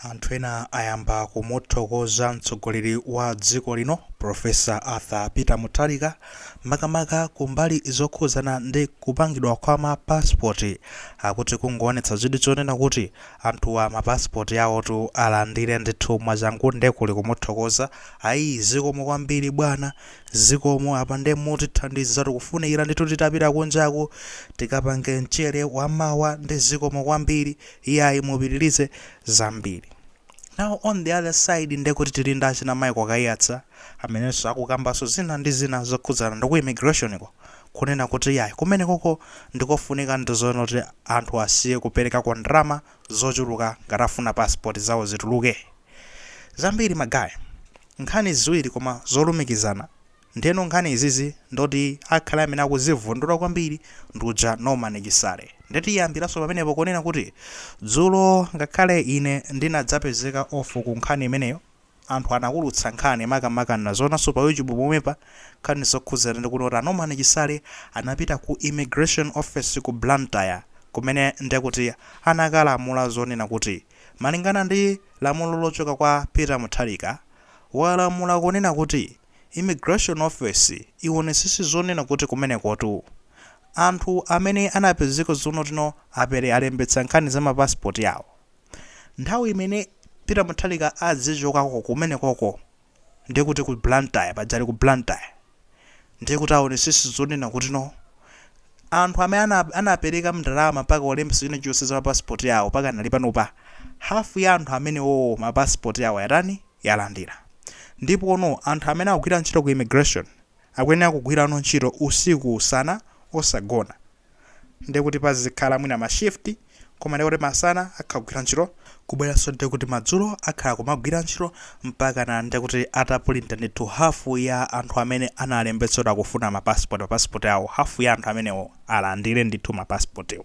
Anthu ena ayamba kumuthokoza mtsogoleri wa dziko lino Professor Arthur Peter Mutharika makamaka kumbali zokhuzana ndi kupangidwa kwa ma passport. Akuti kungoonetsa chidwi chonena kuti anthuwa ma passport awotu alandire ndithu mwachangu, nde kuli kumuthokoza, "Ayi, zikomo kwambiri bwana, zikomo, apa nde mutithandiza, tikufunikira ndithu titapita kunjaku tikapange mchere wamawa, ndi zikomo kwambiri, iyayi, mupitirize zambiri." Now, on the other side, ndekuti tili ndi achina Michael Kaiyatsa amenenso akukambanso zina ndi zina zokhudzana ndi ku immigration ko, kunena kuti yayi, kumene koko ndikofunika ndizoona kuti anthu asiye kuperekako ndalama zochuluka ngati afuna passport zawo zituluke. Zambiri magayi, nkhani ziwiri koma zolumikizana. Ndeno nkhani izizi ndoti akhala amene akuzivundula kwambiri nduja Norman Chisale. Ndetiyambiranso pamenepo kunena kuti dzulo ngakhale ine ndinadzapezeka off ku nkhani imeneyo, anthu anakulutsa nkhani, makamaka nazonanso pa YouTube pomwepa, nkhani zokhudzana ndi kuti Norman Chisale anapita ku immigration office ku Blantyre, kumene ndekuti anakalamula zonena kuti malingana ndi lamulo lochoka kwa Peter Mutharika, walamula kunena kuti immigration office ionetsetse zonena kuti kumenekotu anthu amene anapezeka zonotino apere alembetsa nkhani za mapasipoti awo, nthawi imene Peter Mutharika azichokako kumenekoko, ndikuti ku Blantyre, pajali ku Blantyre, ndikuti aonetsetse zonena kuti no, anthu amene anapereka ndalama mpaka kulembetsa china chonse za mapasipoti awo, pakanali panopa hafu ya anthu amenewo mapasipoti awo yatani, yalandira. Ndipo no, anthu amene akugwira ntchito ku immigration akuyenera kugwirano ntchito usiku usana osagona. Ndekuti pazikhala mwina ma shift, koma ndekuti masana akhala kugwira ntchito, kubweranso ndekuti madzulo akhala kumagwira ntchito, mpaka na ndekuti atapulinta ndithu hafu ya anthu amene analembetsedwa kufuna mapasipoti, mapasipoti awo, hafu ya anthu amenewo alandire ndithu mapasipotiwo.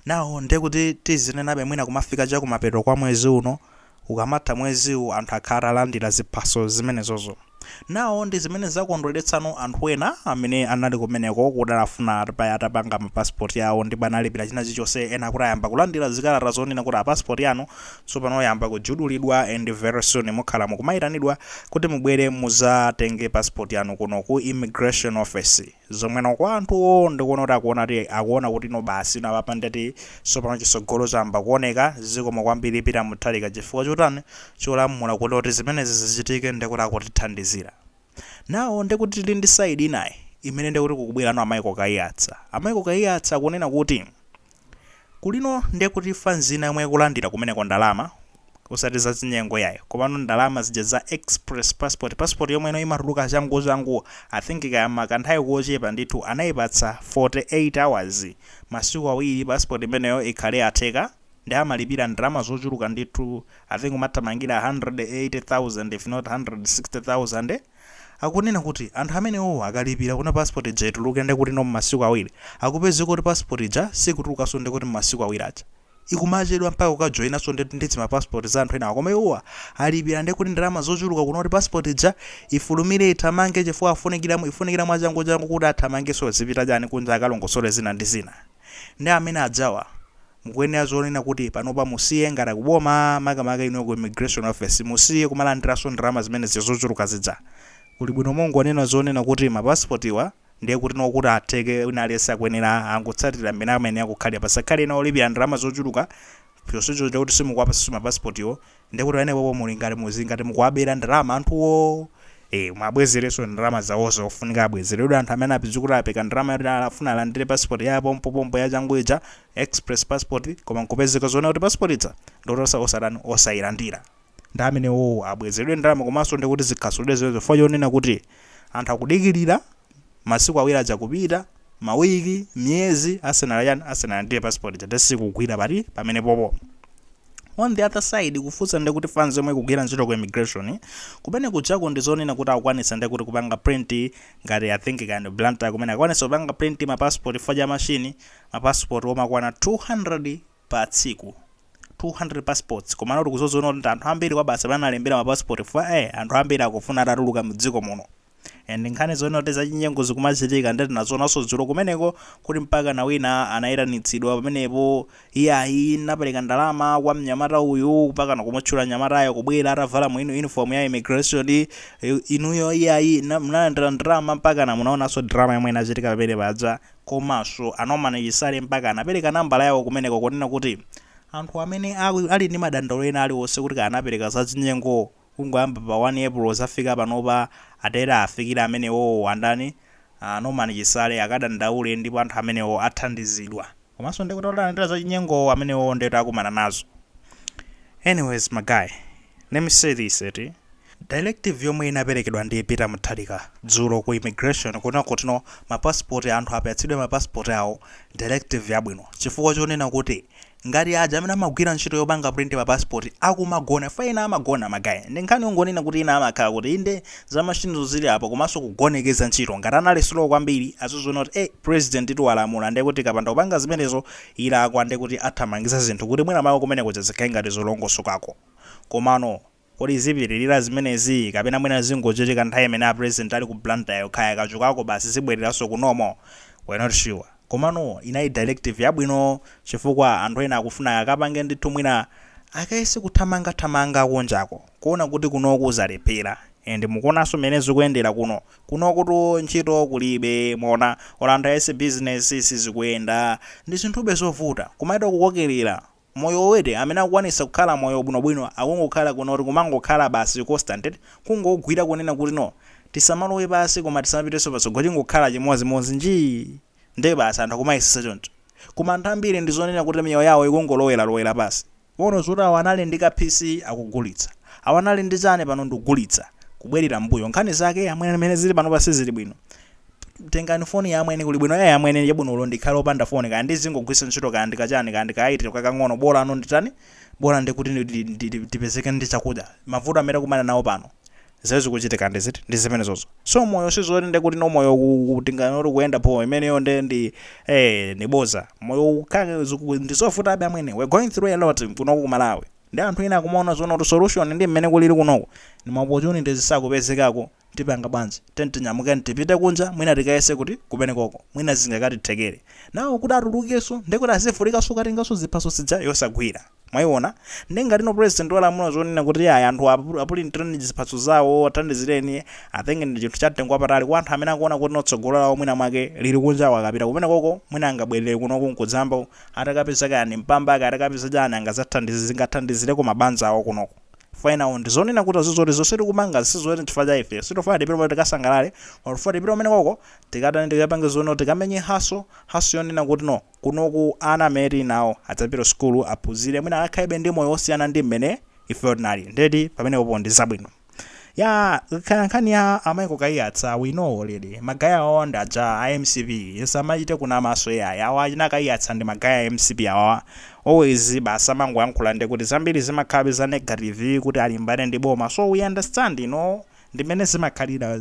Nawo ndekuti tizinenabe mwina kumafika chakumapeto kwa mwezi uno, ukamatha mweziwu anthu akhala atalandira ziphaso zimenezozo. Nawo ndi zimene zakondweretsano anthu ena amene anali kumeneko kuti anafuna atapanga mapasipoti awo ndipo analipira china chilichonse. Ena kuti ayamba kulandira zikalata zonena kuti apasipoti anu tsopano yamba kujudulidwa and very soon mukhala mukumayitanidwa kuti mubwere muzatenge pasipoti yanu kuno ku immigration office. Zomweno kwa anthuwo ndikuona kuti akuona kuti no, basi, napapa ndati tsopano chitsogolo chamba kuoneka. Zikomo kwambiri Peter Mutharika chifukwa chotani, cholamula kuti zimenezi zichitike, ndikuti akutithandizira. Nawo ndikuti tili ndi side inayi imene ndikuti kukubwerano a Michael Kaiyatsa. A Michael Kaiyatsa kunena kuti kulino ndekuti fanzina yomwe ikulandira kumeneko ndalama, usati za zinyengo yayi, komano ndalama zija za express passport, passport yomwe ino imatuluka changu changu, I think kayama kanthawi kochepa ndithu, anayipatsa 48 hours, masiku 2, passport imeneyo ikhale yatheka. Ndi amalipira ndalama zochuluka ndithu, I think umathamangira 180,000 if not 160,000. Akunena kuti anthu amenewo akalipira kuna passport ija ituluke ndekuti no, mmasiku 2, akupezeka kuti passport ija sikutulukanso, ndekuti mmasiku 2 aja ikumachedwa mpaka kukajoyinanso ndi zimapassport za anthu enawo. Koma iwowa alipira ndekuti ndalama zochuluka kuna kuti passport ija ifulumire, ithamange, chifukwa afunikira, ifunikira mwachangu changu kuti athamangenso zipita chani, kunja, akalongosole zina ndi zina. Ndi amene adzawa mukuyenera zonena kuti panopa musiye ngati kuboma, makamaka ino ku immigration office, musiye kumalandiranso ndalama zimene zochuluka zija. Kuli bwino mongonena zonena kuti mapasipotiwa ndiye kuti nokuti atheke, wina aliyense akuyenera angotsatira mmene amene akukhalira, pasakhale ena olipira ndalama zochuluka chonsecho kuti simukuwapasanso mapasipotiwo. Ndiye kuti pamenepopo muli ngati muzi ngati mukuwabera ndalama anthuwo. Mwabwezerenso ndalama zawozo, ofunika abwezeredwe anthu amene apeza kuti apeka ndalama yoti afuna alandire passport ya pompopompo ya changu ija, express passport, koma nkupezeka zoona kuti passport ija ndoti osatani, osayilandira. Ndi amenewo abwezeredwe ndalama, komanso ndikuti zikhasulidwe ziwezo, chifukwa chonena kuti anthu akudikirira masiku 2 aja kupita mawiki, miyezi, asanalandire passport ija, tesikugwira pati pamene popo. On the other side, kufunsa ndekuti fans yomwe ikugwira ntchito ku immigration kumene kuchako ndi zonena kuti akukwanitsa ndekuti kupanga print ngati, I think kandi Blantyre kumene akukwanitsa kupanga print ma passport chifukwa cha machine, ma passport omakwana 200 pa tsiku, 200 passports. Komano kuti kuzoziona kuti anthu ambiri kwa basa panalembera ma passport, chifukwa anthu ambiri akufuna atatuluka mdziko muno. And nkhani zonoti zachinyengo zikumachitika, ndeti nazonanso dzulo kumeneko kuti mpaka na wina anayitanitsidwa pamenepo, iyayi, napereka ndalama kwa mnyamata uyu, mpaka nakumutchula mnyamatayo kubwera atavala mu uniform ya immigration. Inuyo iyayi, mnalandira ndalama, mpaka na munaonanso drama yomwe inachitika pamene paja. Komanso a Norman Chisale mpaka anapereka nambala yawo kumeneko kunena kuti anthu amene ali ndi madandaulo ena aliwonse kuti anapereka zachinyengo kungoyamba pa 1 April zafika panopa, atera afikira amenewo andani, Norman Chisale, akadandaule ndipo anthu amenewo athandizidwa. Komanso ndikuti olandira zachinyengo amenewo ndeto akumana nazo. Anyways, my guy, let me say this eti: directive yomwe inaperekedwa ndi Peter Mutharika dzulo ku immigration kunena kuti no, mapasipoti, anthu apatsidwe mapasipoti awo, directive yabwino, chifukwa chonena kuti ngati aja amene amagwira ntchito yopanga print mapasipoti akumagona, fa ena amagona, ma guy, ndi nkhani yongonena kuti ina amakhala kuti inde za mashinizo zili apo, komanso kugonekeza ntchito. Ngati anali slow kwambiri, azizoona kuti president itu walamula, ndiye kuti kapanda kupanga zimenezo ilakwa, ndiye kuti athamangisa zinthu kuti mwina mawo kumene kuja zikhale ngati zolongosokako. Komano kodi zipitirira zimenezi, kapena mwina zingochitika nthawi imene a president ali ku Blantyre yokhaya, akachokako basi zibwereranso kunomo? We're not sure. Komano inali directive yabwino, chifukwa anthu ena akufuna akapange ndithu, mwina akayese kuthamangathamanga kunjako, kuona kuti kunoku zalephera. And mukuonanso mmene zikuyendera kuno, kunoku ntchito kulibe, mona olo anthu ayese business sizikuyenda, ndi zinthu zovuta kumaita kukokerera moyo wete. Amene akukwanisa kukhala moyo bwinobwino akungokhala kuno kuti kumangokhala basi constant, kungogwira kunena kuti no, tisamalowe pasi koma tisamapitenso patsogolo, tingokhala chimodzimodzi nji. Ndiye basi anthu akumayesesa choncho, koma anthu ambiri ndizonena kuti miyoyo yawo ikungolowera-lowera pasi. Ono zoti awo anali ndi kaphisi akugulitsa, awo anali ndi chani pano ndikugulitsa, kubwerera mbuyo. Nkhani zake amwene amene zili pano pasi zili bwino. Tengani foni ya amwene, kuli bwino ya amwene yabwino ndikhale opanda foni, kaya ndizingogwisa ntchito, kaya ndikachani, kaya ndikaitiro kakang'ono, bola ano nditani, bola ndikuti ndipezeke ndi chakudya. Mavuto amene akumana nawo pano zaizi zikuchitika ndiziti ndi zimenezozo. So moyo sizoti ndekuti no, moyo tinganoti kuyenda po imeneyo nde ndi ni boza. Moyo ukhale ndizovutabe amwene, we're going through a lot kunoku ku Malawi. Ndi anthu ena akumaona zoona kuti solution ndi mmene kulili kunoku ni ma opportunities sakupezekako, tipanga bwanji? Tinyamuke tipite kunja, mwina tikayese kuti kumene koko mwina zingakatithekere nawo kuti atulukenso, ndikuti azivutikanso katenganso ziphaso zija yosagwira. Mwayiona? Ndi ngati no president walamula zonena kuti aya, anthu apulintireni ziphaso zawo, athandizireni, I think ndi chinthu chamtengo wapatali kwa anthu amene akuona kuti notsogolo lawo mwina mwake lili kunjawo. Akapita kumene koko mwina angabwerere kunoku nkudzamba atakapeza kaya mpamba ake, atakapeza chani, angazathandize, zingathandizireko mabanja awo kunoko. Final ndizonena kuti azizoti zonse tikumanga sizoti chifukwa cha ife, sitofuna tipite pamene tikasangalale, tofuna tipite pamene koko tikatani, tikapange zono, tikamenye hustle, hustle yonena kuti no, kunoku ana amene tili nawo adzapita sukulu, aphunzire, mwina akakhalebe ndi moyo osiyana ndi mmene ifeyo tinali. Ndeti pamenepopo ndi zabwino. Ya nkhani ya a Michael Kaiyatsa, we know already, ma guy awo ndi aja a MCP, samachite kunamaso yayi. Awa achina Kaiyatsa ndi ma guy a MCP awa, always basi amangoyankhula ndi kuti zambiri zimakhala za negative kuti alimbane ndi boma. So we understand ndimene zimakhalira.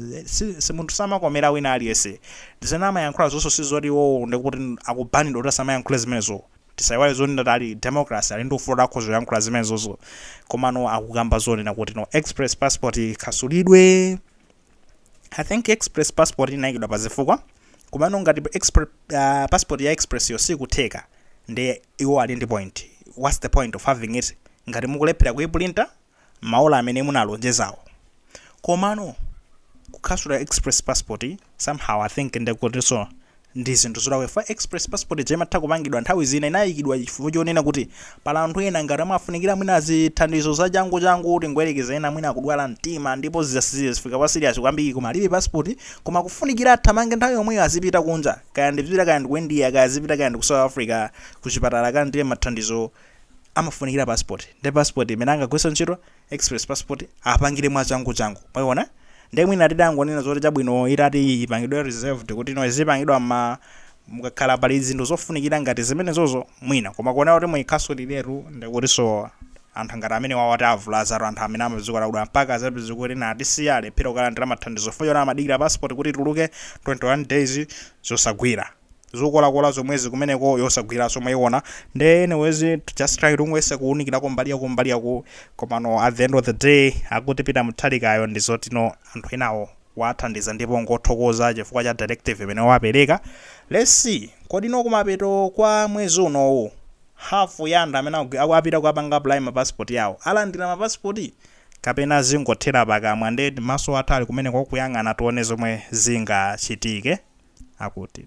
Si munthu samakomera wina aliyense, zimene amayankhula zonso sizoti iwowo ndikuti akubanidwa kuti asamayankhule zimenezo. Tisayiwale zonena ali democracy, ali ndi ufulu, akhoza kuyankhula zimenezozo. Komano akukamba zonena kuti no, express passport ikhasulidwe. I think express passport inayikidwa pazifukwa, komano ngati express, passport ya express yo sikutheka, ndi iwo ali ndi point. What's the point of having it ngati mukulephera kuiprinta maola amene munalonjezawo? Komano kukhasula express passport somehow I think ndikutinso ndi zinthu zolakwa. Express passport imatha kupangidwa nthawi zina, inayikidwa chifukwa chonena kuti pala anthu ena ngati amafunikira mwina zithandizo za changu changu, tingoyerekeza ena mwina akudwala mtima ndipo zifika pa serious kwambiri, koma alibe passport, koma kufunikira athamange nthawi yomweyo azipita kunja, kaya ndipita kaya ndi ku India, kaya azipita kaya ndi ku South Africa, kuchipatala kandi mathandizo, amafunikira passport. Ndi passport imene angagwiritse ntchito express passport apangire mwa changu changu, mwayiona? Ndi mwina titangonena zoti chabwino itati ipangidwe reserved kuti no, izipangidwa ma mukakhala pali zinthu zofunikira ngati zimenezozo mwina. Koma kuona kuti muyikhasuliratu, ndikutinso anthu ngati amene wawati avulazatu anthu amene amazikwa kudwa mpaka zapeza kuti natisiya, alephera kukalandira mathandizo foyona amadikira passport kuti ituluke 21 days zosagwira, zokolakola zomwezi kumeneko yosagwiranso, mwayiona? Ndi anyways, just try tungwese kuwunikirako mbali yako mbali yako. Komano at the end of the day akuti Peter Mutharikayo ndi zoti no, anthu enawo Wathandiza ndipo ngothokoza chifukwa cha directive imene wapereka. Let's see, kodi no kumapeto kwa mwezi unowu half ya anthu amene apita kukapanga apply mapasipoti yawo alandira mapasipoti kapena zingothera pakamwa? Ndi maso athu ali kumeneko kuyang'ana, tione zomwe zingachitike. Akuti